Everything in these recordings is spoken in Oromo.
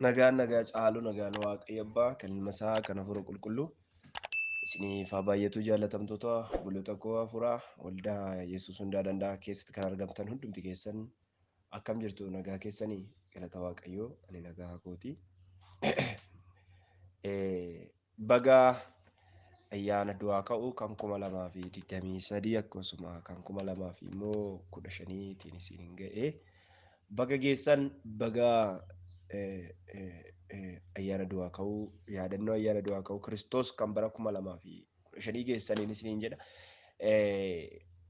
Nagaan nagaa caalu nagaan Waaqayyo Abbaa kan ilma isaa kan Hafuura Qulqulluu isiniif haa baay'atu. Jaallatamtoota obboloota koo hafuuraa waldaa Yesuus Hundaa Danda'a keessatti kan argamtan hundumti keessan akkam jirtu? Nagaa keessanii? Galata Waaqayyoo, ani nagaa kooti. Baga ayyaana du'aa ka'uu kan 2023 akkasuma kan 2015tiin isin ga'e. Baga geessan, baga ayyaana du'aa ka'uu, yaadannoo ayyaana du'aa ka'uu Kiristoos kan bara 2015 geessaniin isiniin jedha.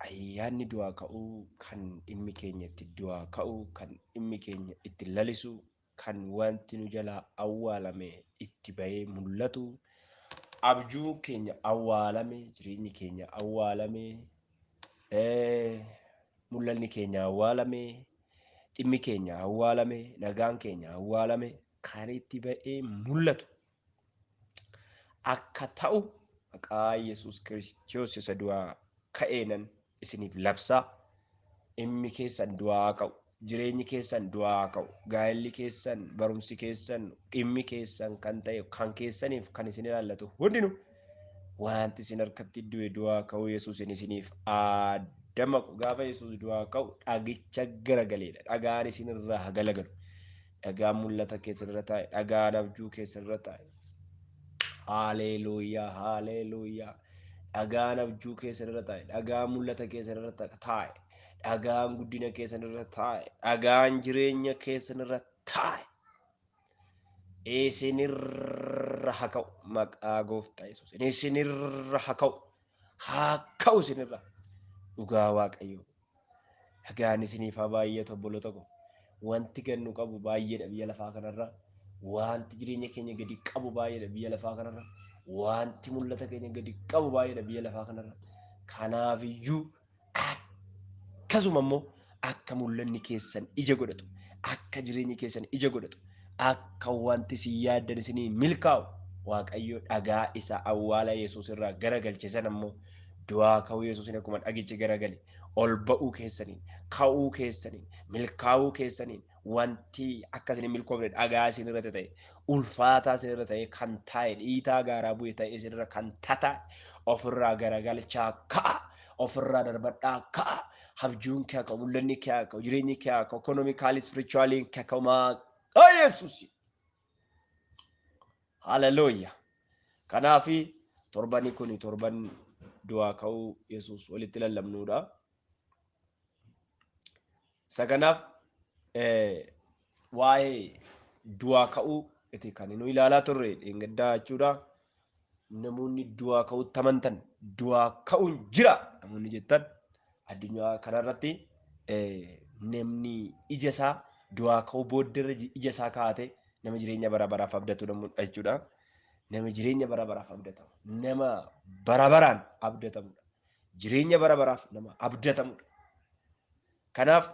Ayyaanni du'aa ka'uu kan dhimmi keenya itti du'aa ka'uu, kan dhimmi keenya itti lalisu, kan wanti nu jalaa awwaalame itti bahee mul'atu, abjuun keenya awwaalame, jireenyi keenya awwaalame, mul'anni keenya awwaalame, dhimmi keenya awwaalame, nagaan keenya awwaalame kan itti ba'ee mul'atu akka ta'u maqaa Yesuus Kiristoos isa du'aa ka'eenan isiniif labsaa. Dhimmi keessan du'aa ka'u, jireenyi keessan du'aa ka'u, gaa'elli keessan, barumsi keessan, dhimmi keessan kan ta'e kan keessaniif kan isin ilaallatu hundinuu wanti isin harkatti du'e du'aa ka'uu Yesuusin isiniif addamaqu. Gaafa Yesuus du'aa ka'u dhagicha garagaleedha. Dhagaan isin irraa haa galagalu. Dhagaan mul'ata keessan irra taa'e, dhagaan abjuu keessan irra taa'e. Haaleluuyaa, haaleluuyaa. Dhagaan abjuu keessan irra taa'e, dhagaan mul'ata keessan irra taa'e, dhagaan guddina keessan irra taa'e, dhagaan jireenya keessan irra taa'e isinirra haa ka'u maqaa Gooftaa Yesuus. Isinirra haa ka'u, haa ka'u isinirra. Dhugaa Waaqayyoo. Dhagaan isiniif haa baay'atu, obboloota koo. Wanti gannu qabu baay'eedha biyya lafaa kanarra. Wanti jireenya keenya gadi qabu baay'eedha biyya lafaa kanarra. Wanti mul'ata keenya gadi qabu baay'eedha biyya lafaa kanarra. Kanaafiyyuu akkasuma immoo akka mul'anni keessan ija godhatu, akka jireenyi keessan ija godhatu, akka wanti isin yaaddan isinii milkaa'u, Waaqayyo dhagaa isa awwaala Yesuus irraa garagalche sana immoo du'aa ka'uu Yesuusin akkuma dhagichi garagale ol ba'uu keessaniin, ka'uu keessaniin, milkaa'uu keessaniin, wanti akka isin hin milkoofne dhagaa isin irra ta'e, ulfaataa isin irra ta'e kan taa'e, dhiitaa gaaraa bu'e ta'e isin irra kan tataa'e ofirraa garagalchaa ka'a, ofirraa darbadhaa ka'a. Abjuun kee haa ka'u, mul'anni kee haa ka'u, jireenyi kee haa ka'u, economically, spiritually kee haa ka'u maqaa Yesuusi. Haleluuyaa. Kanaafi torbani kun torban du'aa ka'uu Yesuus walitti lallabnuudha. Isa kanaaf waa'ee du'aa ka'uu iti kan nu ilaalaa turre dheengaddaa jechuudha. Namoonni du'aa ka'uutti amantan, du'aa ka'uun jira namoonni jettan, addunyaa kanarratti namni ija isaa du'aa ka'uu booddeerra ija isaa kaa'ate nama jireenya bara baraaf abdatu namudha jechuudha. Nama jireenya bara baraaf abdatamu, nama bara baraan abdatamudha. Jireenya bara baraaf nama abdatamudha. Kanaaf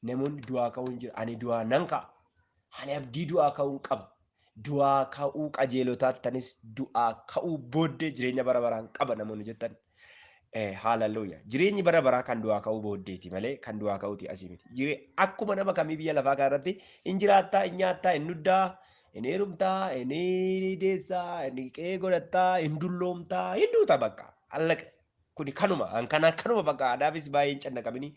namoonni du'aa ka'uun jira, ani du'aa nan ka'a, ani abdii du'aa ka'uun qaba, du'aa ka'uu qajeelotaatanis du'aa ka'uu booddee jireenya bara baraan qaba namoonni jettan. Haaleluyyaa. Jireenyi bara baraa kan du'aa ka'uu booddeeti malee kan du'aa ka'uuti asii miti. Akkuma nama kamii biyya lafaa kanarratti hin jiraattaa, hin nyaattaa, hin dhugdaa, hin heerumtaa, hin deessaa, hin qe'ee godhattaa, hin dulloomtaa, hin duuta bakka. Allaqa. Kuni kanuma, kana kanuma bakka aadaafis baay'ee hin cannaqamini.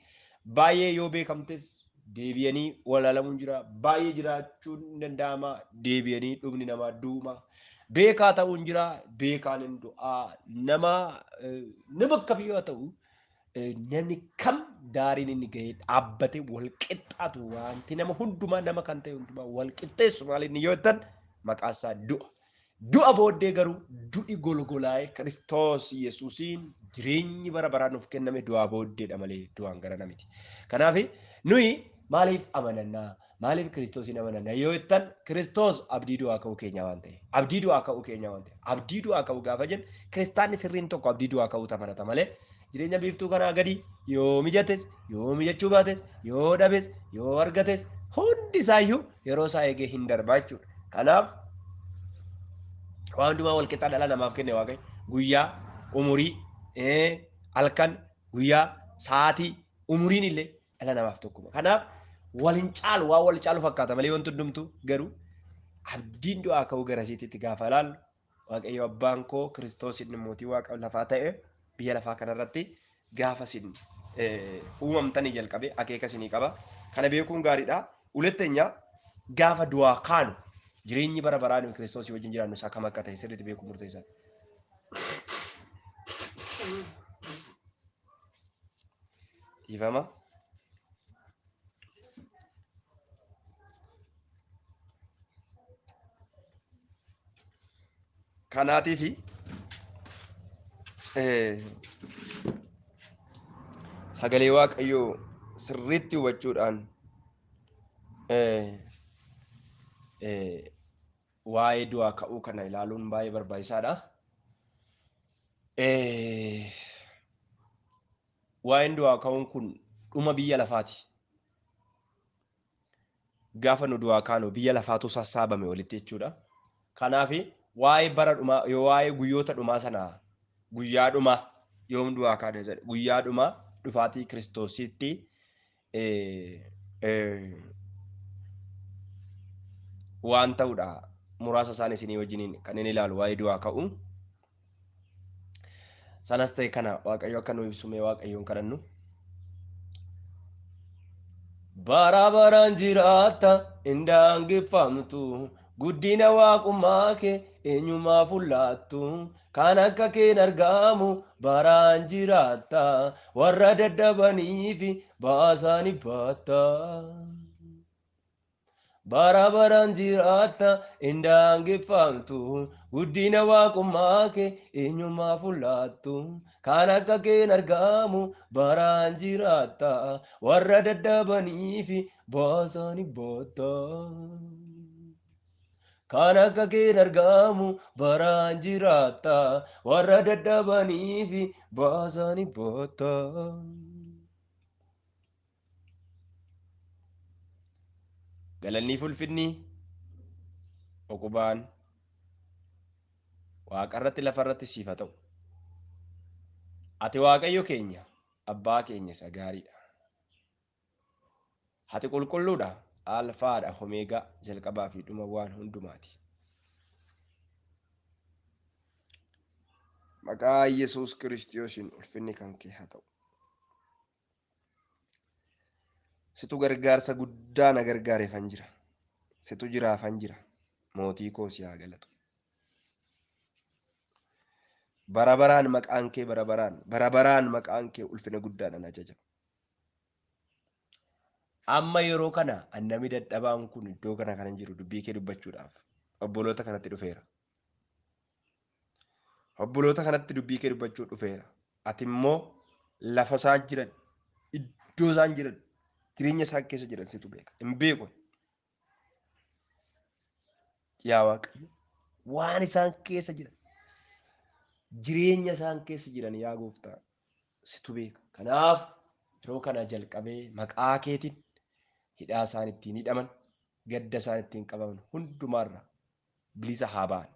Baay'ee yoo beekamtes deebi'anii walaalamuun jira. Baay'ee jiraachuun hin danda'ama. Deebi'anii dhumni namaa duuma. Beekaa ta'uun jira, beekaan hin du'aa. Nama akkamiyyuu haa ta'u, namni kam daariin inni ga'ee dhaabbate wal qixxaatu, wanti nama hundumaa, nama kan ta'e hundumaa wal qixxeessu maal inni yoo jettan, maqaa isaa du'a. Du'a booddee garuu du'i golgolaa'ee Kiristoos Yesuusiin jireenyi bara baraa nuuf kenname du'aa booddeedha malee du'aan gara miti. Kanaaf nuyi maaliif amanannaa? Maaliif Kiristoosiin amanannaa yoo jettan, Kiristoos abdii du'aa ka'uu keenya waan ta'e. Abdii du'aa ka'uu keenya waan ta'e. Abdii du'aa ka'uu gaafa jennu, kiristaanni sirriin tokko abdii du'aa ka'uu amanata malee jireenya biiftuu kanaa gadi yoo mijates, yoo mijachuu baates, yoo dhabes, yoo argates, hundi isaayyuu yeroo isaa eegee hin darbaa jechuudha. Kanaaf waan hundumaa wal qixxaa dhala namaaf kenne Waaqayyo. Guyyaa, umurii, halkan, guyyaa, sa'aatii, umuriin illee dhala namaaf tokkuma. Kanaaf wal hin caalu, waan wal caalu fakkaata malee wanti hundumtuu garuu Abdiin du'aa ka'uu garasiitti gaafa ilaallu Waaqayyo abbaan koo Kiristoos inni mootii waaqa lafaa ta'e biyya lafaa kanarratti gaafa isin uumamtanii jalqabe akeeka isinii qaba. Kana beekuun gaariidha. Hulatteenya gaafa du'aa kaanu jireenyi bara baraa nuyi Kiristoosii wajjin jiraannu isaa kam akka ta'e sirriitti beekuun murteessaadha. Dhiifama. Kanaatiifi sagalee Waaqayyoo sirriitti hubachuudhaan waa'ee du'aa ka'uu kana ilaaluun baay'ee barbaachisaadha. Waa'een du'aa ka'uun kun dhuma biyya lafaati. Gaafa nu du'aa kaanu biyya lafaatu sassaabame walitti jechuudha. Kanaaf waa'ee bara dhumaa yoo waa'ee guyyoota dhumaa sanaa guyyaa dhumaa yoom du'aa kaane jedhe guyyaa dhumaa dhufaatii Kiristoositti waan ta'udha. Muraasa isaan isinii wajjiniin kan inni ilaalu waa'ee du'aa ka'uu. Sanas ta'e kana Waaqayyo akka nu ibsu mee Waaqayyoon kadhannu. Bara baraan jiraatta hin daangeffamtu guddina waaqummaa kee eenyumaa fullaattu kan akka keen argamu baraan jiraatta warra daddabaniif baasaani baatta. Bara baraan jiraatta hin daangeffamtu guddina waaqummaa kee eenyumaa fullaattu kan akka keen argamu baraan jiraatta warra daddabaniif baasaani baatta. Kan akka keen argamu baraan jiraatta warra daddabaniif baasaani baatta. Galanni fulfinni uqubaan waaqarratti lafarratti siif haa ta'u. Ati Waaqayyo keenya abbaa keenya isa gaariidha. Ati qulqulluudha, alfaadha, omeegaa, jalqabaa fi dhuma waan hundumaati. Maqaa Yesuus Kiristoosiin ulfinni kan kee haa ta'u. Situ gargaarsa guddaa na gargaareefan jira. Situ jiraafan jira. Mootii koo si haa galatu. Bara baraan maqaan kee bara baraan bara baraan maqaan kee ulfina guddaadhaan ajaja. Amma yeroo kana annami dadhabaan kun iddoo kana kan jiru dubbii kee dubbachuudhaaf obboloota kanatti dhufeera. Obboloota kanatti dubbii kee dubbachuu dhufeera. Ati immoo lafa isaan jiran, iddoo isaan jiran, jireenya isaan keessa jiran situ beeka. Hin beeku. Yaa Waaqayyo, waan isaan keessa jiran, jireenya isaan keessa jiran yaa gooftaa situ beeka. Kanaaf yeroo kana jalqabee maqaa keetiin hidhaa isaan ittiin hidhaman, gadda isaan ittiin qabaman hundumaarra bilisa haa ba'an.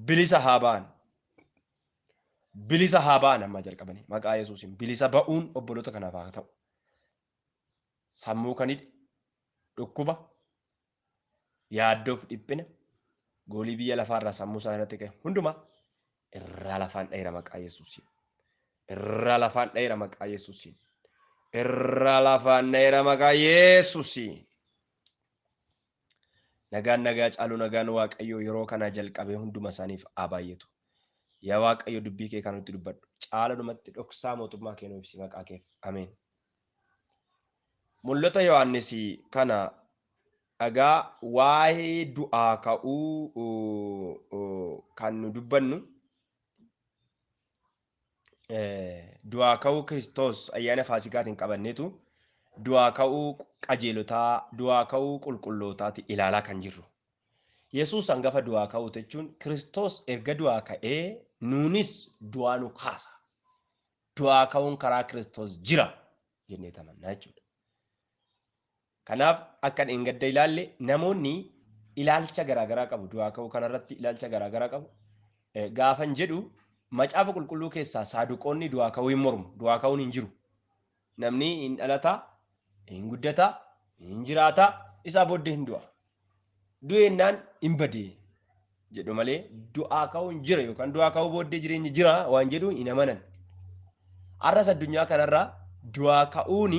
Bilisa haa ba'an. Bilisa haa ba'an amma jalqabanii maqaa Yesuusiin bilisa ba'uun obboloota kanaaf haa ta'u. Sammuu kan hidhe, dhukkuba, yaaddoof dhiphina, goolii biyya lafaarraa sammuu isaan irratti ka'e hundumaa irraa lafaan dheera maqaa Yesuusiin. Irraa lafaan dheera maqaa Yesuusiin. Irraa lafaan dheera maqaa Yesuusiin. Nagaan nagaa caalu nagaan Waaqayyoo yeroo kana jalqabee hunduma isaaniif haa baay'atu. Yaa Waaqayyo dubbii kee kan nutti dubbadhu. Caaladhumatti dhoksaa mootummaa kee nu ibsi maqaa keef. Ameen. Mul'ata Yohaannis kana dhagaa waa'ee du'aa ka'uu kan nu dubbannu du'aa ka'uu Kiristoos ayyaana Faasikaatiin qabanneetu du'aa ka'uu qajeelotaa, du'aa ka'uu qulqullootaati ilaalaa kan jirru. Yesuus hangafa du'aa ka'uu jechuun Kiristoos erga du'aa ka'ee nuunis du'aa nu kaasa. Du'aa ka'uun karaa Kiristoos jira jennee tamannaa jechuudha. Kanaaf akka dheengadda ilaalle namoonni ilaalcha garaagaraa qabu. Du'aa ka'uu kanarratti ilaalcha garaagaraa qabu. Gaafan jedhu macaafa qulqulluu keessaa saaduqoonni du'aa ka'uu hin mormu. Du'aa ka'uun hin jiru. Namni hin dhalataa, hin guddataa, hin jiraataa, isaa booddee hin du'a. Du'eennaan hin badee jedhu malee du'aa ka'uun jira yookaan du'aa ka'uu booddee jireenyi jira waan jedhu hin amanan. Har'as addunyaa kanarraa du'aa ka'uun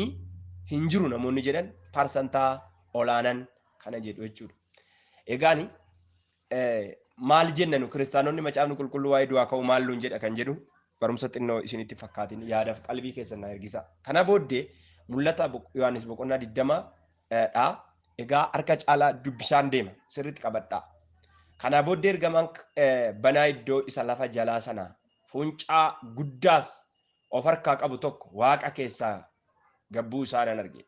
hin jiru namoonni jedhan parsantaa olaanaan kana jedhu jechuudha. Egaan maal jenna nu kiristaanonni macaafni qulqulluu waa'ee du'aa ka'uu maal nuun jedha kan jedhu barumsa xinnoo isinitti fakkaatin yaadaaf qalbii keessan na ergisa. Kana booddee mul'ata Yohaannis boqonnaa 20 dha. Egaa harka caalaa dubbisaan deema sirriitti qabadhaa. Kana booddee ergamaan banaa iddoo isa lafa jalaa sanaa fuuncaa guddaas of harkaa qabu tokko waaqa keessaa gabbuu isaa nan arge.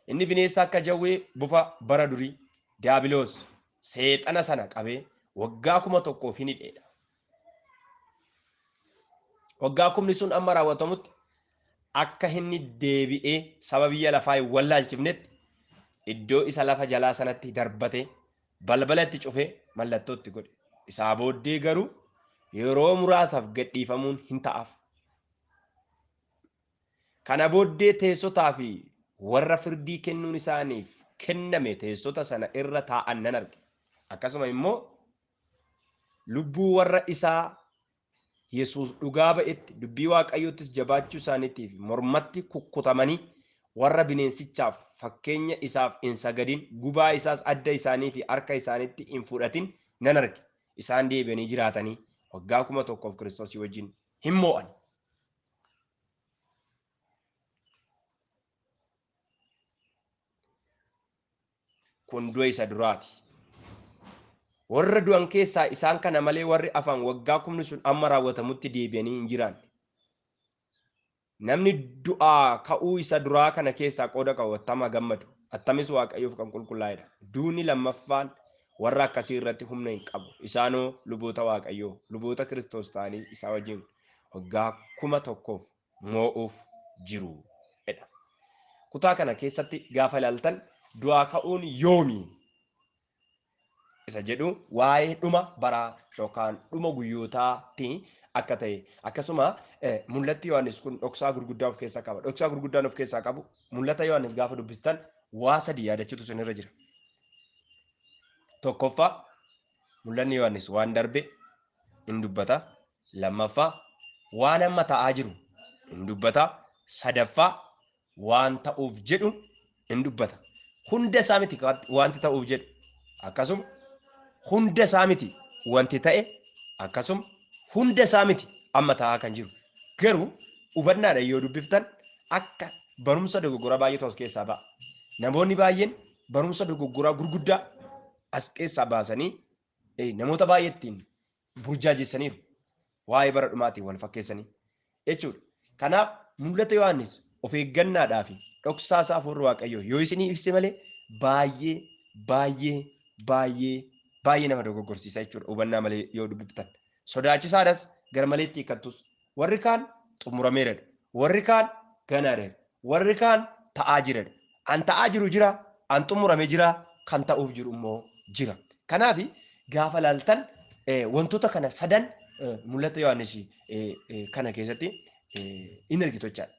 Inni bineensa akka jawwee bofa bara durii Diyaabiloos seexana sana qabee waggaa 1000 hin hidheedha. Waggaa kumni sun amma raawwatamutti akka inni deebi'ee saba biyya lafaa hin wallaalchifnetti iddoo isa lafa jalaa sanatti darbate balbala itti cufee mallattoo itti godhe. Isaa booddee garuu yeroo muraasaaf gadhiifamuun hin ta'aaf. Kana booddee teessotaa fi warra firdii kennuun isaaniif kenname teessota sana irra taa'an nan arge. Akkasuma immoo lubbuu warra isaa Yesuus dhugaa ba'etti dubbii Waaqayyoottis jabaachuu isaaniitiif mormatti kukkutamanii warra bineensichaaf fakkeenya isaaf hin sagadin gubaa isaas adda isaanii fi harka isaaniitti hin fudhatin nan arge. Isaan deebi'anii jiraatanii waggaa 1000 Kiristoosii wajjin hin moo'an. Kun du'a isa duraati. Warra du'an keessaa isaan kana malee warri afaan waggaa kumni sun amma raawwatamutti deebi'anii hin jiraanne. Namni du'aa ka'uu isa duraa kana keessaa qooda qabu attama gammadu. Attamis Waaqayyoof kan qulqullaa'edha. Duuni lammaffaan warra akkasii irratti humna hin qabu. Isaanoo luboota Waaqayyoo, luboota Kiristoos ta'anii isaa wajjin waggaa 1000 moo'uuf jiru. Kutaa kana keessatti gaafa ilaaltan du'aa ka'uun yoomi isa jedhu waa'ee dhuma baraa yookaan dhuma guyyootaatti akka ta'e akkasuma mul'atti Yohaannis kun dhoksaa gurguddaa of keessaa qaba. Dhoksaa gurguddaan of keessaa qabu mul'ata Yohaannis gaafa dubbistan waa sadii yaadachuutu isinirra jira. Tokkoffaa mul'anni Yohaannis waan darbe hin dubbata. Lammaffaa waan amma ta'aa jiru hin dubbata. Sadaffaa waan ta'uuf jedhu hin dubbata. Hunda isaa miti wanti ta'uuf jedhu akkasuma hunda isaa miti wanti ta'e akkasuma hunda isaa miti amma ta'aa kan jiru. Garuu hubannaadhaan yoo dubbiftan akka barumsa dogoggoraa baay'eetu as keessaa ba'a. Namoonni baay'een barumsa dogoggoraa gurguddaa as keessaa baasanii namoota baay'ee ittiin burjaajessaniiru. Waa'ee bara dhumaatiin wal fakkeessanii jechuudha. Kanaaf mul'ata Yohaannis of eeggannaadhaa fi dhoksaa isaa hafuurri Waaqayyoo yoo isinii ibse malee baay'ee baay'ee baay'ee baay'ee nama dogoggorsiisa jechuudha hubannaa malee yoo dubbiftan. Sodaachisaadhas gara maleetti hiikkattus warri kaan xumurameera, warri kaan ganaadha, warri kaan ta'aa jira. An ta'aa jiru jira, an xumurame jira, kan ta'uuf jiru immoo jira. Kanaaf gaafa laaltan wantoota kana sadan mul'ata Yohaannis kana keessatti in argitu jechaadha.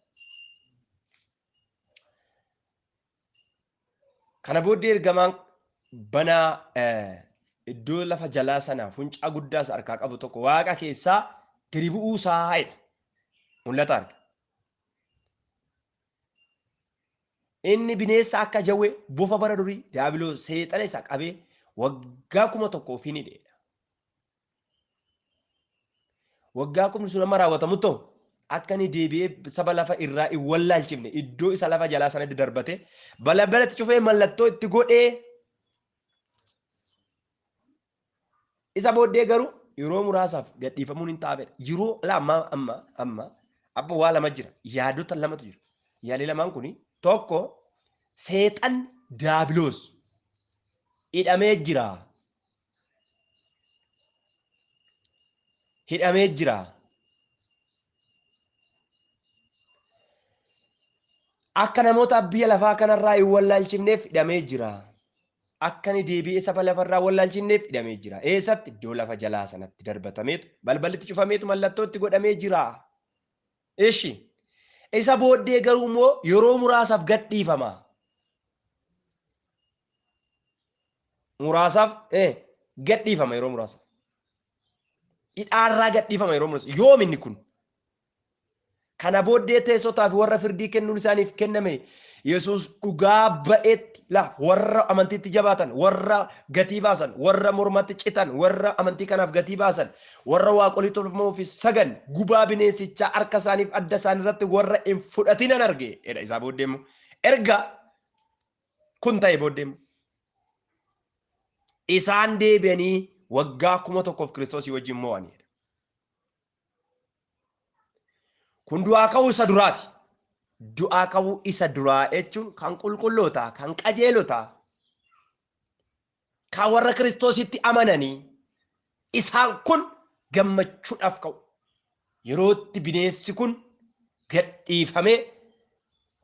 Kana booddee ergamaan banaa iddoo lafa jalaa sana funcaa guddaas harkaa qabu tokko waaqa keessaa gadi bu'uu isaa jedha. Mul'ata arga. Inni bineensa akka jawwee bofa bara durii Diyaabiloos seexana isa qabee waggaa 1000 hin hidheedha. Waggaa kumni sun amma raawwatamutti akka inni deebi'ee saba lafa irraa hin wallaalchifne iddoo isa lafa jalaa sanatti darbate balbalatti cufee mallattoo itti godhee isa booddee garuu yeroo muraasaaf gadhiifamuun hin taa'edha. Yeroo lama amma amma abba waa lama jira. Yaadota lamatu jira. Yaadni lamaan kuni tokko seexan Diyaabiloos hidhamee jira. Hidhamee jira. Akka namoota biyya lafaa kanarraa hin wallaalchifneef hidhamee jira. Akka inni deebi'ee saba lafarraa wallaalchifneef hidhamee jira. Eessatti? Iddoo lafa jalaa sanatti darbatameetu balballitti cufameetu mallattoo itti godhamee jira. Ishi isa booddee garuu immoo yeroo muraasaaf gadhiifama. muraasaaf gadhiifama yeroo muraasaaf. Hidhaarraa gadhiifama yeroo muraasa. Yoom inni kun? Kana booddee teessotaa fi warra firdii kennuun isaaniif kenname Yesuus dhugaa ba'etti la warra amantiitti jabaatan, warra gatii baasan, warra mormatti citan, warra amantii kanaaf gatii baasan, warra waaqolii tolfamoo fi sagan gubaa bineensichaa harka isaaniif adda isaanii irratti warra hin fudhatinan arge jedha. Isaa booddee immoo erga kun ta'e booddee immoo isaan deebi'anii waggaa 1000 Kiristoosii wajjin mo'anidha. Kun du'aa ka'uu isa duraati. Du'aa ka'uu isa duraa jechuun kan qulqullootaa, kan qajeelotaa, kan warra Kiristoositti amananii isaan kun gammachuudhaaf ka'u. Yerootti bineensi kun gadhiifamee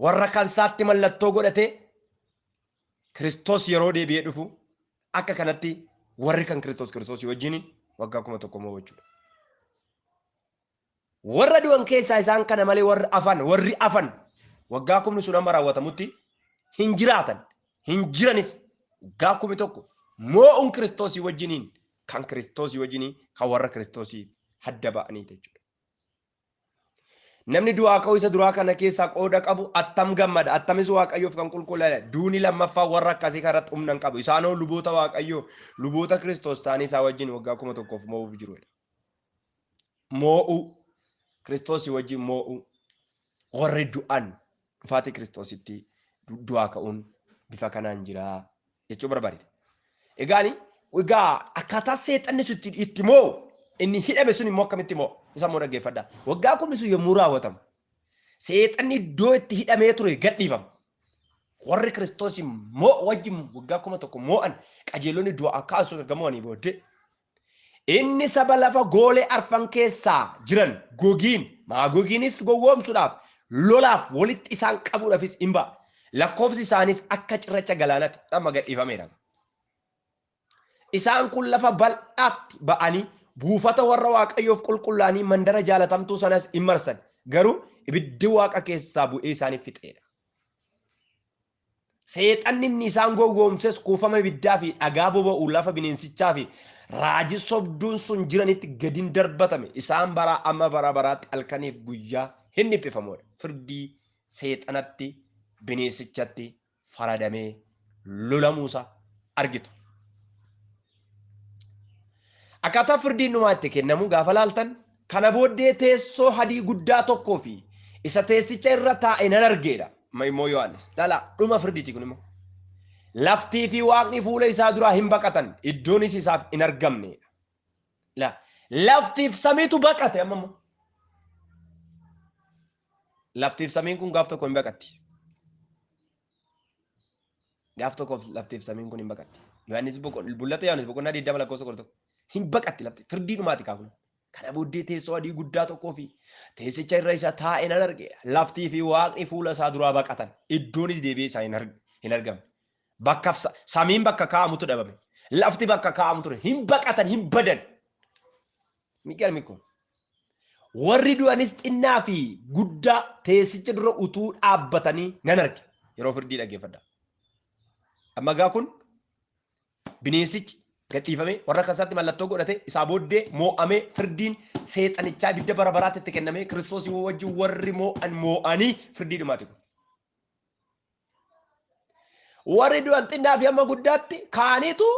warra kan isaatti mallattoo godhatee Kiristoos yeroo deebi'ee dhufu akka kanatti warri kan Kiristoos Kiristoosii wajjin waggaa 1000 mo'u jechuudha. Warra du'an keessaa isaan kana malee warri afan waggaa 10,000 sun amma raawwatamutti hin jiraatan, hin jiranis. Waggaa 1000 moo'uun Kiristoosii wajjiniin kan Kiristoosii wajjiniin kan warra Kiristoosii hadda ba'anii jechuudha. Namni du'aa ka'uu isa duraa kana keessaa qooda qabu attam gammada, attamis Waaqayyoof kan qulqullaa'edha. Duuni lammaffaa warra akkasii kanarratti humna hin qabu. Isaanoo luboota Waaqayyoo, luboota Kiristoos ta'anii isaa wajjin waggaa 1000 moo'uuf jiru. Moo'uu Kiristoosii wajjin moo'uu warri du'an dhufaatii Kiristoositti du'aa ka'uun bifa kanaan jira jechuu barbaade. Egaa akkaataa seexanni sun itti moo'u inni hidhame sun immoo akkamitti moo'a? Isa immoo dhaggeeffadhaa. Waggaa 10,000 sun yommuu raawwatamu seexanni iddoo itti hidhamee ture gadhiifama. Warri Kiristoosii wajjin waggaa 1000 moo'an qajeelonni du'aa kaasuun erga moo'anii booddee inni saba lafa goolee arfan keessaa jiran Gogiin Maagogiinis gowwoomsuudhaaf lolaaf walitti isaan qabuudhaafis hin ba'a. Lakkoofsi isaanis akka cirracha galaanaatti amma gadhiifameera. Isaan kun lafa bal'aatti ba'anii buufata warra Waaqayyoof qulqullaa'anii mandara jaalatamtuu sanas hin marsan. Garuu ibiddi Waaqa keessaa bu'ee isaaniif fixeera. Seexanni inni isaan gowwoomses kuufama ibiddaa fi dhagaa boba'u lafa bineensichaa fi raajii sobduun sun jiranitti gadi hin darbatame. Isaan bara amma bara baraatti halkaniif guyyaa hin dhiphifamoodha. Firdii seexanatti bineensichatti faradamee lolamuusa argitu. Akkaataa firdiin dhumaa itti kennamu gaafa laaltan kana booddee teessoo hadii guddaa tokkoo fi isa teessicha irra taa'e nan argeedha. Immoo Yohaannis. Lala dhuma firdiiti kun immoo. Laftii fi waaqni fuula isaa duraa hin baqatan, iddoonis isaaf hin argamne. Laftiif samiitu baqate amma immoo. Laftiif samiin kun gaaf tokko hin baqatti. Gaaf tokkoof laftiif samiin kun hin baqatti. Yohaannis Bullata Yohaannis boqonnaa 20 lakkoofsa 11. Hin baqatti lafti. Firdii dhumaati kaafnu. Kana booddee teessoo adii guddaa tokkoo fi teessicha irra isa taa'e nan arge. Laftii fi waaqni fuula isaa duraa baqatan. Iddoonis deebi'ee isaa hin argamne. Bakka samiin bakka kaa'amutu dhabame. Lafti bakka kaa'amu ture. Hin baqatan, hin badan. Miqeel Mikko. Warri du'anis xinnaa fi guddaa teessicha dura utuu dhaabbatanii nan arge. Yeroo firdii dhaggeeffadha. Amma gaa kun bineensichi gadhiifamee warra kasaatti mallattoo godhate isaa booddee moo'amee firdiin seexanichaa ibidda bara baraatti itti kennamee Kiristoosii wajjin warri moo'an moo'anii firdii dhumaati kun. Warri du'an xinnaa fi amma guddaatti kaaniitu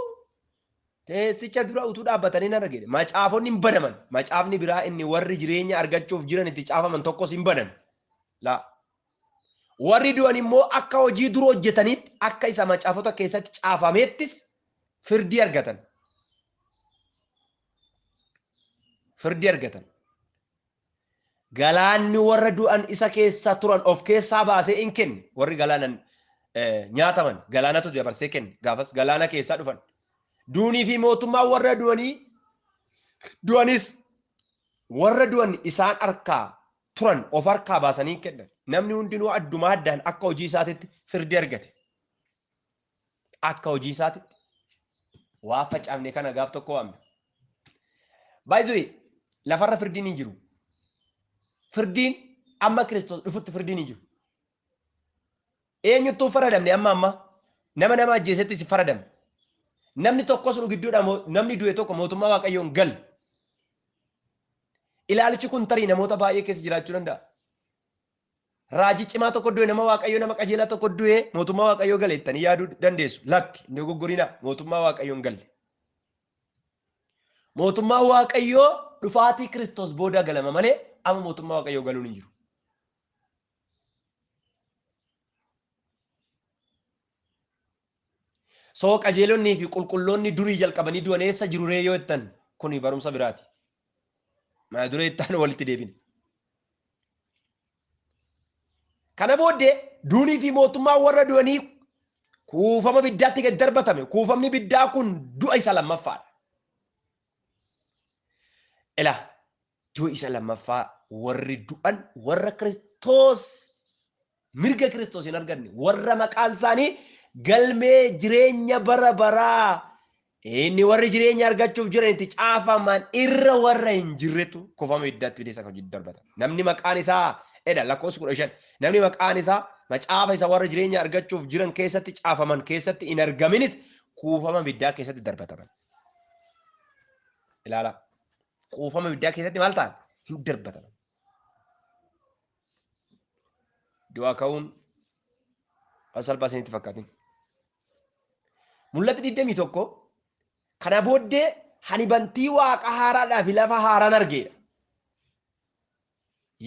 teessicha dura utuu dhaabbatanii nan arge. Macaafonni hin banaman. Macaafni biraa inni warri jireenya argachuuf jiran itti caafaman tokkos hin banan. Laa. Warri du'an immoo akka hojii dura hojjetanitti akka isa macaafota keessatti caafameettis firdii argatan. Firdii argatan. Galaanni warra du'an isa keessa turan of keessaa baasee hin kenne. Warri galaanan nyaataman galaanatu dabarsee kenne. Gaafas galaana keessaa dhufan. Duunii fi mootummaan warra du'anis warra du'an isaan harkaa turan of harkaa baasanii kennan. Namni hundinuu addumaa addaan akka hojii isaatitti firdii argate. Akka hojii isaatitti waa facaafne kana gaaf tokko waamne. By the way, lafarra firdiin hin jiru. Firdiin amma Kiristoos dhufutti firdiin hin jiru. Eenyuttuu faradamne amma nama nama ajjeesetti si faradamne. Namni tokkos nu gidduudha namni du'e tokko mootummaa Waaqayyoon galle. Ilaalichi kun tarii namoota baay'ee keessa jiraachuu danda'a. Raajii cimaa tokko du'e, nama Waaqayyoo nama qajeelaa tokko du'e mootummaa Waaqayyoo gale jettanii yaaduu dandeessu. Lakki, hin dogoggorinaa, mootummaa Waaqayyoon galle. Mootummaa Waaqayyoo dhufaatii Kiristoos booda galama malee amma mootummaa Waaqayyoo galuun hin jiru. Soo qajeelonnii fi qulqulloonni durii jalqabanii du'an eessa jiru ree yoo jettan kuni barumsa biraati. Maa duree ittaan walitti deebina. Kana booddee duunii fi mootummaan warra du'anii kuufama biddaatti gad darbatame. Kuufamni biddaa kun du'a isa lammaffaadha. Ila du'a isa lammaffaa warri du'an warra Kiristoos mirga Kiristoos hin arganne, warra maqaan isaanii galmee jireenya bara baraa inni warri jireenya argachuuf jiran itti caafaman irra warra hin jirretu kuufama biddaatti bineensa kan hojii darbata. Namni maqaan isaa edha lakkoofsa 15, namni maqaan isaa macaafa isa warra jireenya argachuuf jiran keessatti caafaman keessatti hin argaminis kuufama biddaa keessatti darbataman. Ilaala. Kuufama biddaa keessatti maal ta'an? Hin darbataman. Du'aa ka'uun waan salphaa isinitti fakkaatin. Mul'ati 21 kana booddee hani bantii waaqa haaraadhaa fi lafa haaraan argeedha.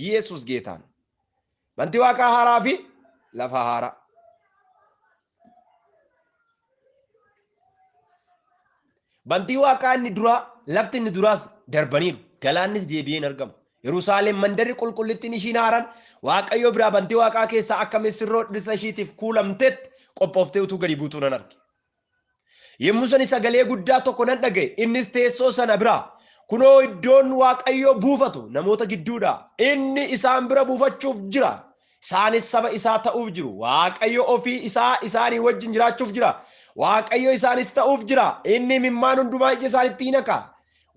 Yesuus geetaan. Bantii waaqa haaraa fi lafa haaraa. Bantii waaqaa inni duraa, lafti inni duraas darbaniiru. Galaannis deebi'ee hin argamu. Yerusaalem mandarri qulqullittiin ishiin haaraan Waaqayyo biraa bantii waaqaa keessaa akka missirroo dhirsa ishiitiif kuulamtetti qophooftee utuu gadi buutuu nan arge. Yommuu sani sagalee guddaa tokko nan dhaga'e, innis teessoo sana biraa, kunoo iddoon Waaqayyoo buufatu namoota gidduudha. Inni isaan bira buufachuuf jira. Isaanis saba isaa ta'uuf jiru. Waaqayyo ofii isaa isaanii wajjin jiraachuuf jira. Waaqayyo isaanis ta'uuf jira. Inni imimmaan hundumaa ija isaanitti hin haqa.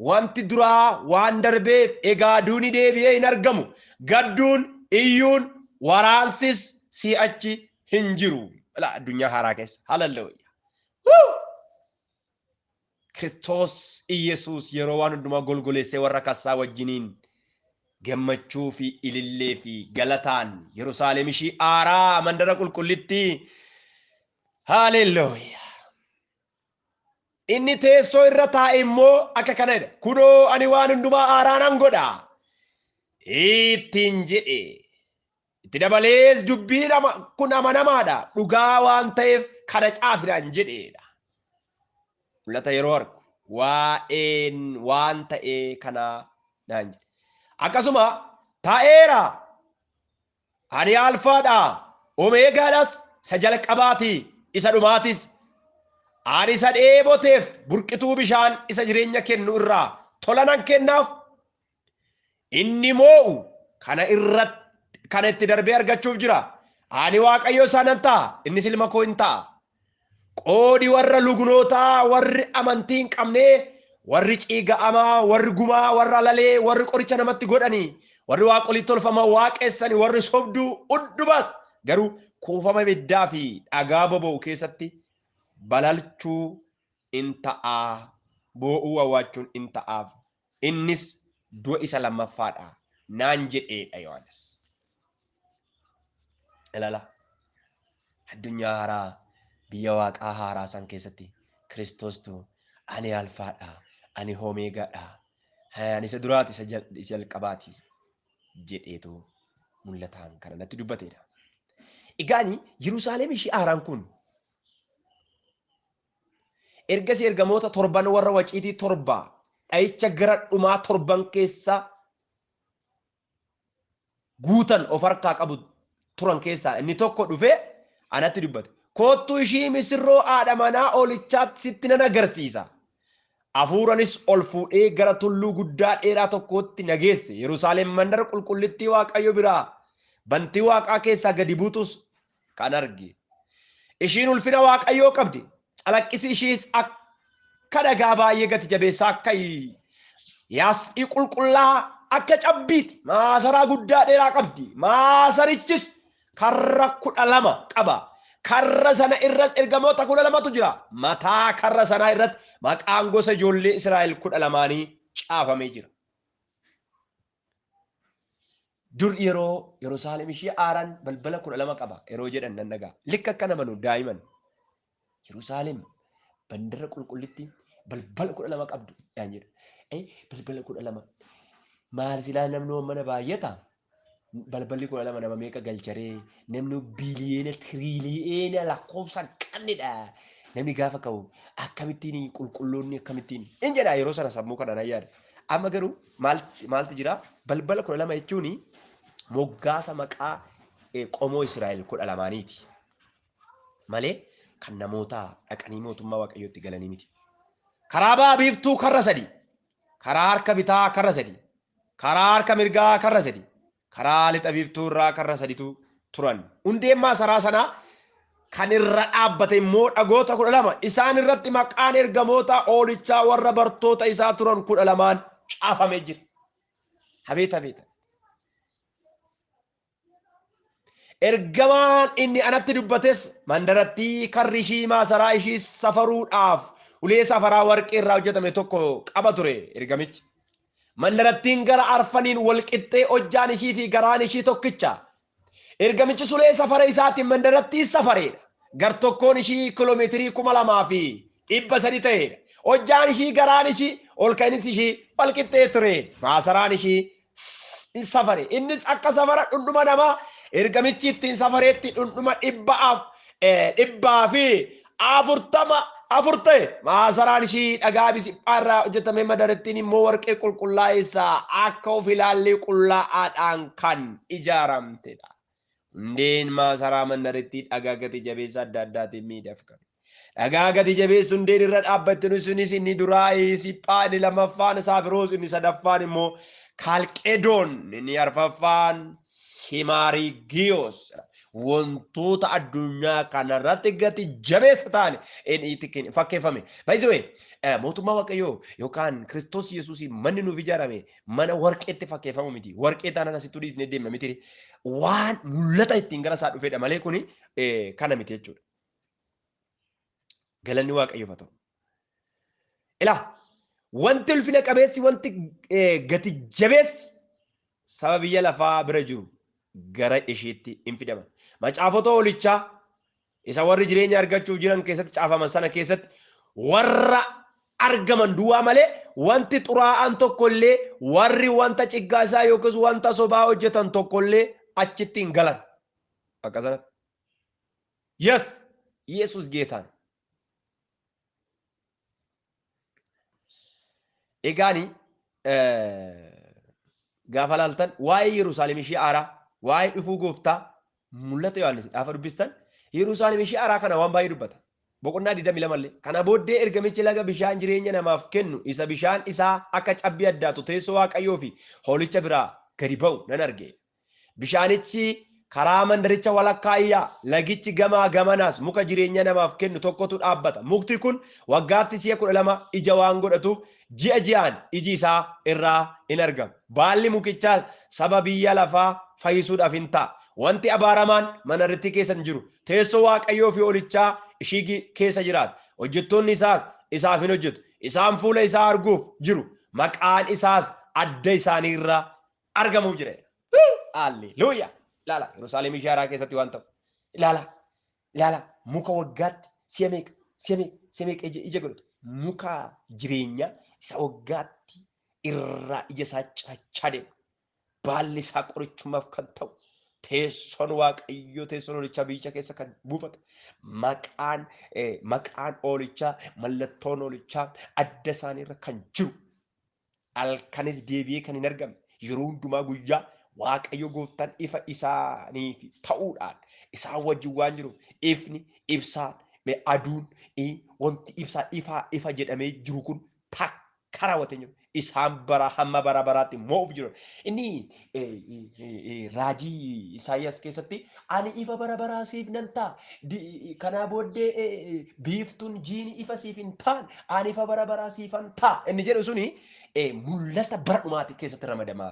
Wanti duraa waan darbeef egaa duuni deebi'ee hin argamu. Gadduun, iyyuun, waraansis si'achi hin jiru. Ilaa addunyaa haaraa keessa. Hallelujah. Woo! Kiristoos Iyesuus yeroo waan hundumaa golgoleessee warra kassaa wajjiniin gammachuu fi ilillee fi galataan Yerusaalem ishii aaraa mandara qulqullittii. Hallelujah. Inni teessoo irra taa'e immoo akka kana jedha. Kunoo ani waan hundumaa aaraa nan godha. Ittiin jedhe. Itti dabalees dubbiin kun amanamaadha. Dhugaa waan ta'eef kana caafinaan jedheedha. Mul'ata yeroo argu waa'een waan ta'ee kanaa naan jedhe. Akkasuma ta'eera. Ani alfaadha, omeegaadhas, isa jalqabaati, isa dhumaatis. Ani isa dheeboteef burqituu bishaan isa jireenya kennu irraa tola nan kennaaf. Inni moo'u kana irratti kana itti darbee argachuuf jira. Ani Waaqayyo isaa nan ta'a, innis ilma koo hin ta'a. Qoodi warra lugnootaa, warri amantii hin qabnee, warri ciiga'amaa, warri gumaa, warra lalee, warri qoricha namatti godhanii, warri waaqolii tolfaman waaqessanii, warri sobduu hundumaas garuu kuufama ibiddaa fi dhagaa boba'u keessatti balalchuu in ta'a, boo'uu awwaachuun in ta'aaf. Innis du'a isa lammaffaadha naan jedheedha Yohaannis. Ilaala. Addunyaa haaraa biyya waaqaa haaraa san keessatti Kiristoostu ani alfaadha, ani homeegaadha, ani isa duraati, isa jalqabaati jedheetu mul'ataan kana natti dubbateedha. Egaani Yerusaalem ishii haaraan kun ergasii ergamoota torban warra waciitii torba dha'icha gara dhumaa torban keessa guutan of harkaa qabu turan keessaa inni tokko dhufee anatti dubbate. Koottuu ishii misirroo haadha manaa oolichaatti sitti nan agarsiisa. Hafuuranis ol fuudhee gara tulluu guddaa dheeraa tokkootti na geesse. Yerusaalem mandara qulqullittii Waaqayyo biraa bantii waaqaa keessaa gadi buutus kan arge. Ishiin ulfina Waaqayyoo qabdi. Calaqqisi ishiis akka dhagaa baay'ee gati jabeessaa akka yaaspii qulqullaa akka cabbiiti. Maasaraa guddaa dheeraa qabdi. Maasarichis karra 12 qaba. Karra sana irras ergamoota 12tu jira. Mataa karra sanaa irratti maqaan gosa ijoollee Israa'el 12 caafamee jira. Dur yeroo Yerusaalem ishee aaraan balbala 12 qaba yeroo jedhan nan dhaga'a. Likka akka nama nu daa'iman. Yerusaalem bandara qulqullitti balbala 12 qabdu dhaan jedhu. Balbala 12 maal silaa namni mana baay'ata? Balballi 12 nama meeqa galcharee? Namni biliyeena tiriliyeena lakkoofsa hin qabnedha. Namni gaafa ka'u akkamittiin qulqulloonni akkamittiin hin jedha yeroo sana sammuu kana nan yaada. Amma garuu maaltu jira? Balbala 12 jechuun moggaasa maqaa qomoo Israa'el 12niiti. Malee kan namoota dhaqanii mootummaa Waaqayyootti galanii miti. Karaa ba'a biiftuu karra 3, karaa harka bitaa karra 3, karaa harka mirgaa karra 3, karaa lixa biiftuu irraa karra 3tu turan. Hundeen maasaraa sanaa kan irra dhaabbate immoo dhagoota 12 isaan irratti maqaan ergamoota oolichaa warra bartoota isaa turan 12 caafamee jira. Habeeta habeeta. Ergamaan inni anatti dubbates mandarattii karri ishii maasaraa ishii safaruudhaaf ulee safaraa warqee irraa hojjetame tokko qaba ture ergamichi. Mandarattiin gara arfaniin wal qixxee hojjaan ishii fi garaan ishii tokkicha. Ergamichi ulee safara isaatiin mandarattii safareedha. Gar tokkoon ishii kiiloomeetirii 2300 ta'edha. Hojjaan ishii garaan ishii ol ka'iinsi ishii wal qixxee ture. Maasaraan ishii safare. Innis akka safara dhundhuma namaa ergamichi ittiin safareetti dhundhuma 444 ta'e. Maasaraan ishii dhagaa bisiphaa irraa hojjetame madarattiin immoo warqee qulqullaa'aa isaa akka of ilaallii qullaa'aadhaan kan ijaaramtedha. Hundeen maasaraa mandarattii dhagaa gati jabeessa adda addaatiin miidhagfame. Dhagaa gati jabeessu hundeen irra dhaabbatte sunis inni duraa siphaa, inni lammaffaan saafiroos, inni sadaffaan immoo Kaalqedoon, inni arfaffaan Simaarigiyoos. Wantoota addunyaa kanarratti gati jabeessa ta'an inni fakkeeffame. By the way, mootummaa Waaqayyoo yookaan Kiristoos Yesuus manni nuuf ijaarame mana warqeetti fakkeeffamu miti. Warqee taanaan asitti dhiifnee deemna miti. Waan mul'ata ittiin gara isaa dhufedha malee kuni kana miti jechuudha. Galanni Waaqayyoof haa ta'u. Ilaa wanti ulfina qabeessi wanti gati jabeessi saba biyya lafaa bira jiru gara isheetti hin fidaman. Macaafota hoolichaa isa warri jireenya argachuuf jiran keessatti caafaman sana keessatti warra argaman duwwaa malee wanti xuraa'aan tokkollee warri wanta ciggaasaa yookiis wanta sobaa hojjetan tokkollee achitti hin galan. Akka sanatti. Yes! Yesus geetaan. Egaani gaafa laaltan waa'ee Yerusaalem ishee aaraa, waa'ee dhufuu gooftaa mul'ata Yohaannis gaafa dubbistan Yerusaalem ishee aaraa kana waan baay'ee dubbata. Boqonnaa 22 illee. Kana booddee ergamichi laga bishaan jireenya namaaf kennu isa bishaan isaa akka cabbii addaatu teessoo Waaqayyoo fi hoolicha biraa gadi ba'u nan arge. Bishaanichi karaa mandaricha walakkaa iyyaa, lagichi gamaa gamanaas muka jireenya namaaf kennu tokkotu dhaabbata. Mukti kun waggaatti si'a 12 ija waan godhatuuf ji'a ji'aan iji isaa irraa in argama. Baalli mukichaa saba biyya lafaa fayyisuudhaaf hin ta'a. Wanti abaaramaan manarritti keessa hin jiru. Teessoo Waaqayyoo fi hoolichaa ishii keessa jiraata. Hojjettoonni isaas isaaf hin hojjetu. Isaan fuula isaa arguuf jiru. Maqaan isaas adda isaanii irraa argamuuf jira. Alleluuyaa! Ilaala Yerusaalem ishee haaraa keessatti waan ta'u. Ilaala ilaala muka waggaatti si'a meeqa si'a meeqa si'a meeqa ija godhatu. Muka jireenyaa isa waggaatti irraa ija isaa cirachaa deemu. Baalli isaa qorichumaaf kan ta'u. Teessoon Waaqayyoo teessoon hoolichaa biyyicha keessa kan buufate. Maqaan hoolichaa mallattoon hoolichaa adda isaaniirra kan jiru. Halkanis deebi'ee kan hin argamne yeroo hundumaa guyyaa Waaqayyo gooftaan ifa isaaniif ta'uudhaan isaan wajjin waan jiruuf ifni ibsaan aduun wanti ibsaa ifaa ifa jedhamee jiru kun takka raawwatee jiru. Isaan bara hamma bara baraatti mo'uuf jiru. Inni raajii Isaayyaas keessatti ani ifa bara baraa siif nan ta'a. Kanaa booddee biiftuun jiini ifa siif hin ta'an, ani ifa bara baraa siifan ta'a. Inni jedhu suni mul'ata bara dhumaati keessatti ramadama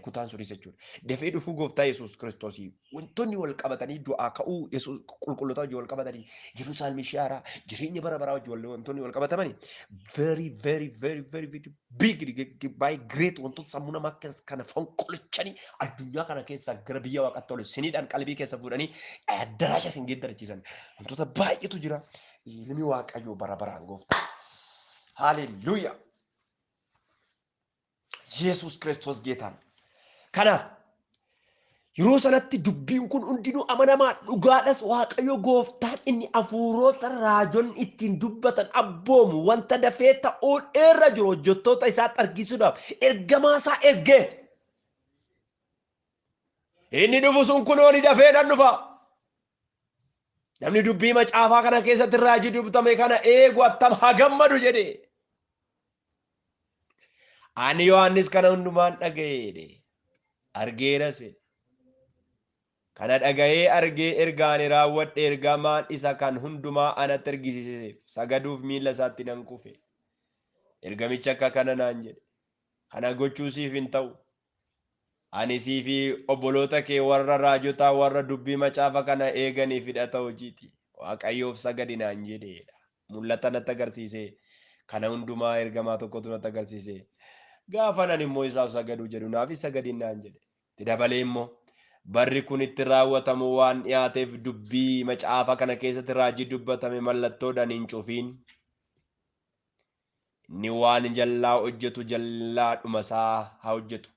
kutaan sunis jechuudha. Dafee dhufuu gooftaa Yesuus Kiristoosii wantoonni wal qabatanii du'aa ka'uu Yesuus qulqulloota wajjin wal qabatanii Yerusaalem ishee haaraa jireenya bara baraa wajjin wantoonni wal qabatamanii very very very very very big baay'ee great wantoota sammuu namaa kana fonqolchanii addunyaa kana keessaa gara biyya waaqaatti ol siniidhaan qalbii keessa fuudhanii addaraasha isin geeddarachiisan wantoota baay'eetu jira. Ilmi Waaqayyoo bara baraan gooftaa. Haaleluyyaa. Yesuus Kiristoos geetaan. Kanaaf yeroo sanatti dubbiin kun hundinuu amanamaa dhugaadhas. Waaqayyo gooftaan inni hafuurota raajonni ittiin dubbatan abboomu wanta dafee ta'uu irra jiru hojjettoota isaatti argisiisuudhaaf ergamaa isaa ergee. Inni dhufu sun kunoo ni dafee nan dhufa. Namni dubbii macaafaa kana keessatti raajii dubbatame kana eegu attam haa gammadu jedhe. Ani Yohaannis kana hundumaan dhaga'ee argeeras. Kana dhaga'ee argee erga ani raawwadhe ergamaan isa kan hundumaa anatti argisiiseef sagaduuf miilla isaatti nan kufe. Ergamichi akka kana naan jedhe. Kana gochuu siif hin ta'u. Ani sii fi obboloota kee warra raajotaa warra dubbii macaafa kana eeganiif hidhata hojiiti. Waaqayyoof sagadi naan jedheedha. Mul'ata natti agarsiise. Kana hundumaa ergamaa tokkotu natti agarsiise. Gaafa nan immoo isaaf sagaduu jedhu naafis sagadin naan jedhe. Itti dabalee immoo barri kun itti raawwatamu waan dhiyaateef dubbii macaafa kana keessatti raajii dubbatame mallattoodhaan hin cufiin. Inni waan jallaa hojjetu jallaadhuma isaa haa hojjetu.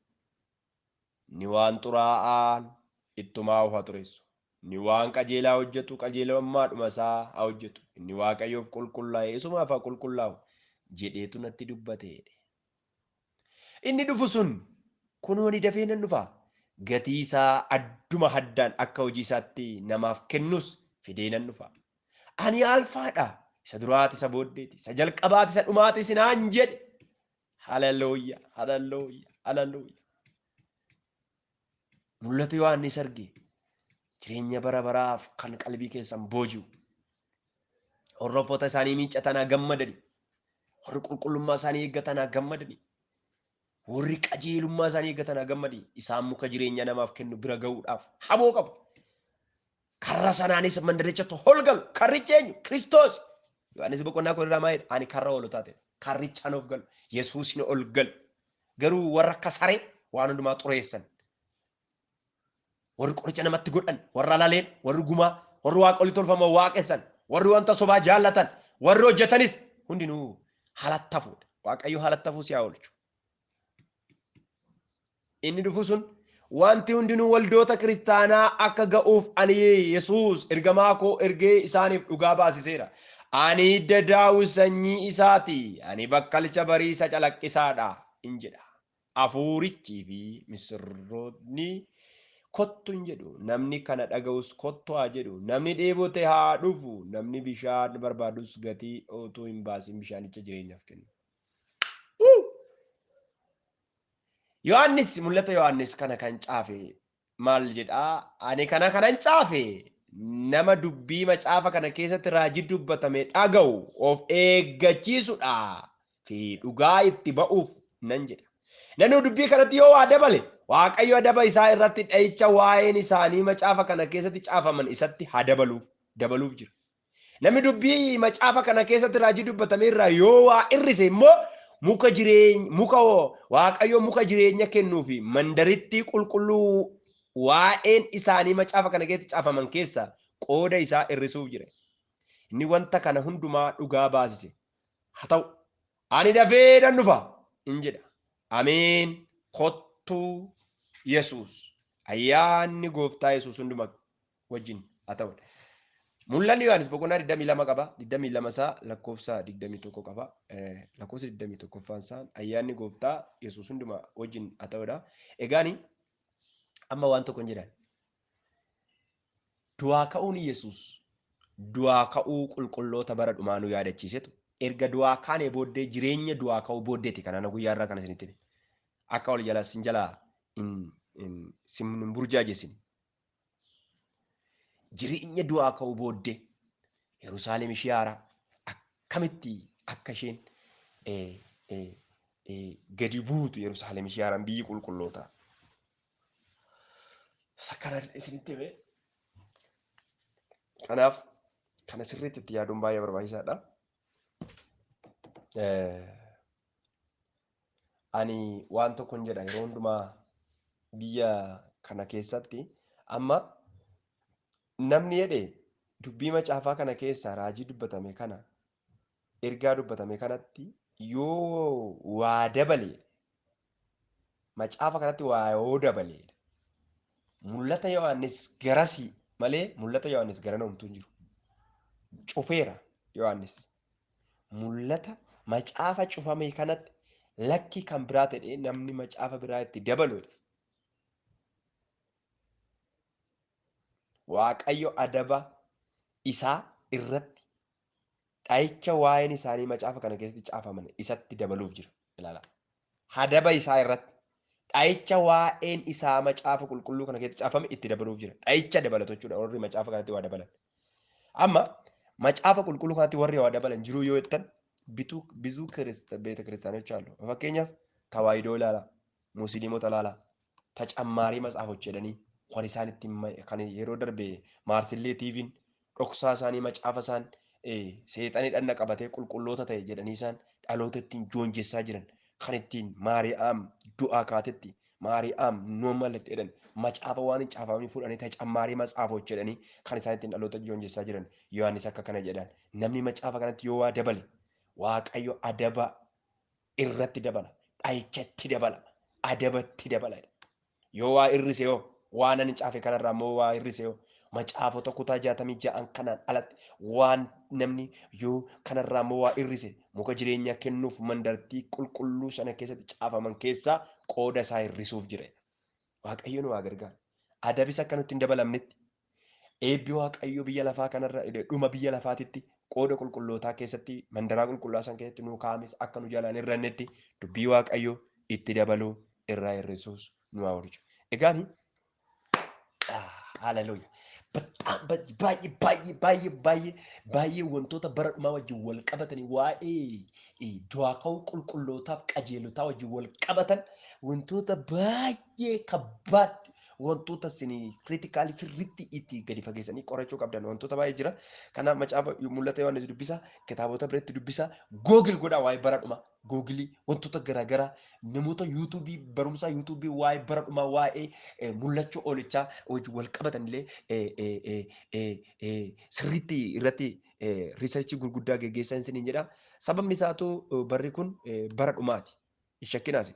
Inni waan xuraa'aan ittumaa of haa xureessu. Inni waan qajeelaa hojjetu qajeelummaadhuma isaa haa hojjetu. Inni Waaqayyoof qulqullaa'e isumaaf haa qulqullaa'u jedheetu natti dubbate. Inni dhufu sun kunoo ni dafee nan dhufa. Gatii isaa adduma haddaan akka hojii isaatti namaaf kennus fidee nan dhufa. Ani alfaadha. Isa duraati isa booddeeti. Isa jalqabaati isa dhumaati sinaan jedhe. Haleluuyaa, haleluuyaa, haleluuyaa. Mul'ata Yohaannis arge jireenya bara baraaf kan qalbii keessan booji'u. Warra uffata isaanii miiccatan haa gammadani. Warri qulqullummaa isaanii eeggatan haa gammadani. Warri qajeelummaa isaanii eeggatan haa gammadani. Isaan muka jireenya namaaf kennu bira ga'uudhaaf haboo qabu. Karra sanaanis mandarichatti ol galu. Karrichi eenyu? Kiristoos. Yohaannis boqonnaa kudha irraa maal jedha? Ani karra hoolotaa ta'e. Karrichaan of galu. Yesuusin ol galu. Garuu warra akka saree waan hundumaa xureessan. Warri qoricha namatti godhan, warra laleen, warri gumaa, warri waaqolii tolfaman waaqessan, warri wanta sobaa jaallatan, warri hojjetanis hundinuu halattafuudha. Waaqayyo halattafuu si haa oolchu. Inni dhufu sun wanti hundinuu waldoota kiristaanaa akka ga'uuf ani Yesuus ergamaa koo ergee isaaniif dhugaa baasiseera. Ani hidda Daawit sanyii isaati. Ani bakkalcha bariisa calaqqisaadha in jedha. Hafuurichii fi misirroonni kottu hin jedhu. Namni kana dhaga'us kottu haa jedhu. Namni dheebote haa dhufu. Namni bishaan barbaadus gatii utuu hin baasin bishaanicha jireenyaaf kennu. Yohaannis mul'ata Yohaannis kana kan caafe maal jedhaa? Ani kana kanan caafe nama dubbii macaafa kana keessatti raajii dubbatame dhaga'u of eeggachiisuudha fi dhugaa itti ba'uuf nan jedha. Namni dubbii kanatti yoo waa dabale Waaqayyo adaba isaa irratti dha'icha waa'een isaanii macaafa kana keessatti caafaman isatti haa dabaluuf jira. Namni dubbii macaafa kana keessatti raajii dubbatame irraa yoo waa hir'ise immoo muka jireenya muka Waaqayyo muka jireenya kennuu fi mandarittii qulqulluu waa'een isaanii macaafa kana keessatti caafaman keessa qooda isaa hir'isuuf jira. Inni wanta kana hundumaa dhugaa baasise. Haa ta'u ani dafee nan dhufa in jedha. Ameen. Kottuu Yesuus. Ayyaanni gooftaa Yesuus hunduma wajjin haa ta'u. Mul'anni Yohaannis boqonnaa 22 qaba. 22 isaa lakkoofsa 21 qaba. Lakkoofsa 21ffaan isaa ayyaanni gooftaa Yesuus hunduma wajjin haa ta'udha. Egaani amma waan tokko hin jedhan. Du'aa ka'uun Yesuus du'aa ka'uu qulqulloota bara dhumaa nu yaadachiisetu Erga du'aa kaanee booddee jireenya du'aa ka'uu booddeeti kanaan guyyaa irraa kana isinitti hime. Akka wal jalaa sin jalaa sin burjaajessin. Jireenya du'aa ka'uu booddee Yerusaalem ishee haaraa akkamitti akka isheen gadi buutu Yerusaalem ishee haaraan biyyi qulqullootaa. Isa kana isinitti hime. Kanaaf kana sirriitti itti yaaduun baay'ee barbaachisaadha. Ani waan tokkon jedha yeroo hundumaa biyya kana keessatti amma namni jedhe dubbii macaafaa kana keessaa raajii dubbatame kana ergaa dubbatame kanatti yoo waa dabale macaafa kanatti waa yoo dabale mul'ata Yohaannis garasii malee mul'ata Yohaannis garana homtuu hin jiru. Cufeera Yohaannis. Mul'ata macaafa cufame kanatti lakki kan biraa ta'e namni macaafa biraa itti dabalu. Waaqayyo adaba isaa irratti dha'icha waa'een isaanii macaafa kana keessatti caafaman isatti dabaluuf jira. Ilaala. Adaba isaa irratti dha'icha waa'een isaa macaafa qulqulluu kana keessatti caafame itti dabaluuf jira. Dha'icha dabalatu jechuudha warri macaafa kanatti waa dabalan. Amma macaafa qulqulluu kanatti warri waa dabalan jiruu yoo jettan bituu bizuu beeta kiristaanoች አሉ። Fakkeenyaaf tawaayidoo ilaala, musliimota ilaala, ተጨማሪ መጽሐፎች jedhanii kan isaan ittiin kan yeroo darbe Maarsillee TV'n dhoksaa isaanii macaafa isaan seexanii dhanna qabatee qulqulloota ta'e jedhanii isaan dhaloota ittiin joonjessaa jiran kan ittiin Maariyaam du'aa kaatetti Maariyaam noomala jedhan macaafa waan hin caafamanii fuudhanii ተጨማሪ መጽሐፎች jedhanii kan isaan ittiin dhaloota joonjessaa jiran Yohaannis akka kana jedhan namni macaafa kanatti yoo waa dabale Waaqayyo adaba irratti dabala, dha'ichatti dabala, adabatti dabala. Yoo waa hir'ise yoo waan ani caafe kanarraa immoo waa hir'ise yoo macaafota kutaa 66 kanaan alatti waan namni yoo kanarraa immoo waa hir'ise muka jireenyaa kennuuf mandartii qulqulluu sana keessatti caafaman keessaa qooda isaa hir'isuuf jira. Waaqayyo nu haa gargaaru. Adabis akka nutti hin dabalamnetti eebbi Waaqayyo biyya lafaa kanarra dhuma biyya lafaatitti qooda qulqullootaa keessatti mandaraa qulqullaa san keessatti nu kaa'ames akka nu jalaan hir'annetti dubbii Waaqayyo itti dabaluu irraa hir'isuus nu haa oolchu. Egaan haleluuya. በጣም baay'ee baay'ee baay'ee baay'ee baay'ee wantoota bara dhumaa wajjin wal qabatanii waa'ee du'aa ka'uu qulqullootaaf qajeelotaa wajjin wal qabatan wantoota baay'ee kabbaad wantoota isin kiritikaalii sirriitti itti gadi fageessanii qorachuu qabdan wantoota baay'ee jira. Kanaaf macaafa mul'ata Yohaannis dubbisa, kitaabota biratti dubbisa, googil godhaa waa'ee bara dhumaa, googilii wantoota garaagaraa namoota yuutuubii barumsaa yuutuubii waa'ee bara dhumaa waa'ee mul'achuu oolichaa wajjin wal qabatan illee sirriitti irratti riisarchii gurguddaa geggeessan isiniin jedha. Sababni isaatu barri kun bara dhumaati. Hin shakkinaas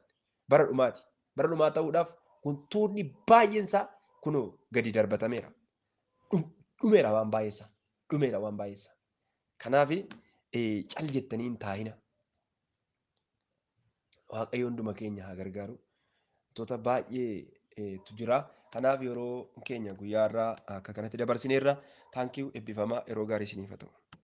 bara dhumaati. Bara dhumaa ta'uudhaaf wantoonni baay'een isaa kunoo gadi darbatameera. Dhumeera waan baay'ee isaa. Dhumeera waan baay'ee isaa. Kanaaf cal jettanii hin taa'ina. Waaqayyo hunduma keenya haa gargaaru. Wantoota baay'eetu jira. Kanaaf yeroo keenya guyyaa irraa akka kanatti dabarsineerra. Taankiyuu eebbifamaa yeroo gaarii isiniif haa ta'u.